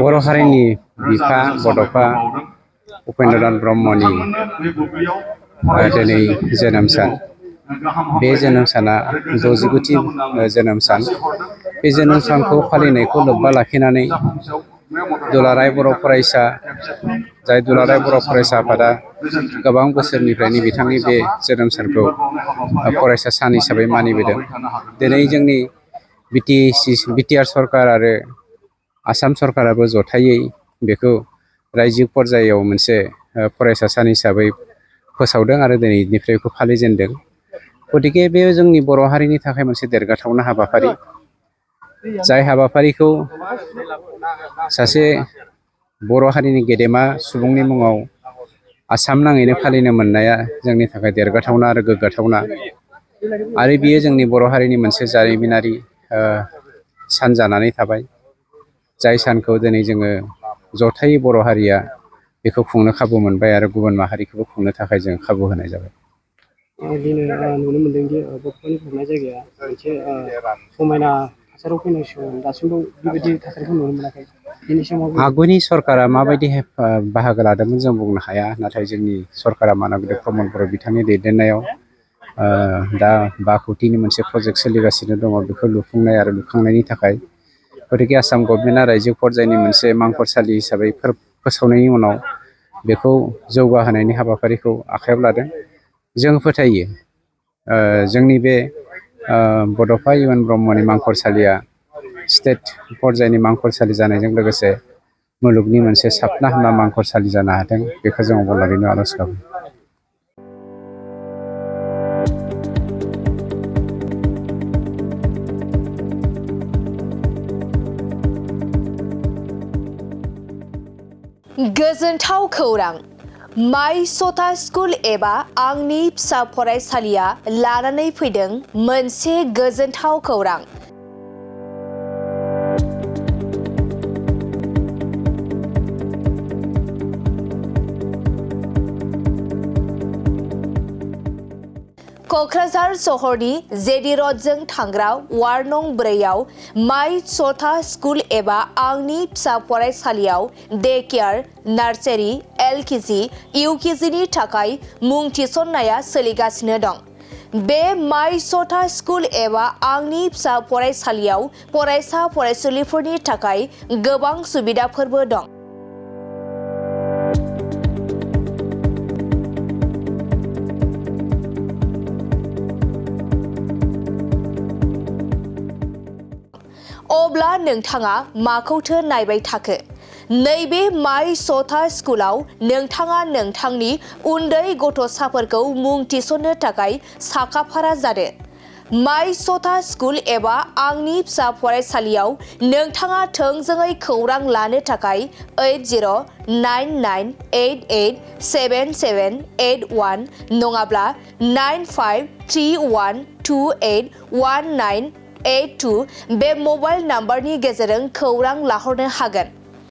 बर' हारिनि बिफा बड'फा उपेन्द्रनाथ ब्रह्मनि दिनै जोनोम सान। बे जोनोम साना 69थि जोनोम सान। बे जोनोम सानखौ फालिनायखौ लोब्बा लाखिनानै दुलाराय बर' फरायसा जाय दुलाराय बर' फरायसा आफादा गोबां बोसोरनिफ्रायनो बिथांनि बे जोनोम सानखौ फरायसा सान हिसाबै मानिबोदों। दिनै जोंनि बिटिआर सरकार आरो आसाम सरकाराबो जथायै बेखौ रायजो पर्यायाव मोनसे फरायसा सान हिसाबै फोसावदों आरो दिनैनिफ्राय बेखौ फालिजेनदों। गतिके बे जोंनि बर' हारिनि थाखाय मोनसे देरगाथावना हाबाफारि। जाय हाबाफारिखौ सासे बर' हारिनि गेदेमा सुबुंनि मुङाव आसाम नाङैनो फालिनो मोननाया जोंनि थाखाय देरगाथावना आरो गोग्गाथावना। आरो बियो जोंनि बर' हारिनि मोनसे जारिमिनारि सान जानानै थाबाय। जाय सानखौ दिनै जोङो जथायै बर' हारिया बेखौ खुंनो खाबु मोनबाय आरो गुबुन माहारिखौबो खुंनो थाखाय जों खाबु होनाय जाबाय। दिनै नुनो मोनदोंदि बड'फानि खुंनाय जायगाया मोनसे समायना थासारियाव फैनांसिगौ दासिमबो बेबायदि थासारिखौ नुनो मोनाखै। बिनि समाव आगुनि सरकारा माबायदि बाहागो लादोंमोन जों बुंनो हाया, नाथाय जोंनि सरकारा मानबदेब प्रमद बर' बिथांनि दैदेननायाव दा 5 कौटिनि मोनसे प्रजेक्ट सोलिगासिनो दङ। बेखौ लुफुंनाय आरो लुखांनायनि थाखाय गतिके आसाम गभर्नमेन्टआ रायजो पर्यायनि मोनसे मांखरसालि हिसाबै फोसावनायनि उनाव बेखौ जौगाहोनायनि हाबाफारिखौ आखायाव लादों। जों फोथायो जोंनि बे बड'फा इउएन ब्रह्मनि मांखरसालिया स्टेट पर्यायनि मांखरसालि जानायजों लोगोसे मुलुगनि मोनसे साबना हामना मांखरसालि जानो हाथों, बेखौ जों अबंलावरिनो आर'ज गाबो। गोजोनथाव खौरां! माइ सथा स्कुल एबा आंनि फिसा फरायसालिया लानानै फैदों मोनसे गोजोनथाव खौरां। क'क्राझार सहरनि जेडि र'डजों थांग्रा वार्ड नं 4आव माइ सथा स्कुल एबा आंनि फिसा फरायसालियाव डे केयार, नार्सारि, LKG, UKGनि थाखाय मुं थिसननाया सोलिगासिनो दं। बे माइ सथा स्कुल एबा आंनि फिसा फरायसालियाव फरायसा फरायसुलिफोरनि थाखाय गोबां सुबिदाफोरबो दं। अब्ला नोंथाङा माखौथो नायबाय थाखो? नैबे माइ सथा स्कुलाव नोंथाङा नोंथांनि उन्दै गथ'साफोरखौ मुं थिसननो थाखाय साखाफारा जादो। माइ सथा स्कुल एबा आंनि फिसा फरायसालियाव नोंथाङा थोंजोङै खौरां लानो थाखाय 8099887781 नङाब्ला 9531281982 बे मबाइल नाम्बारनि गेजेरजों खौरां लाहरनो हागोन।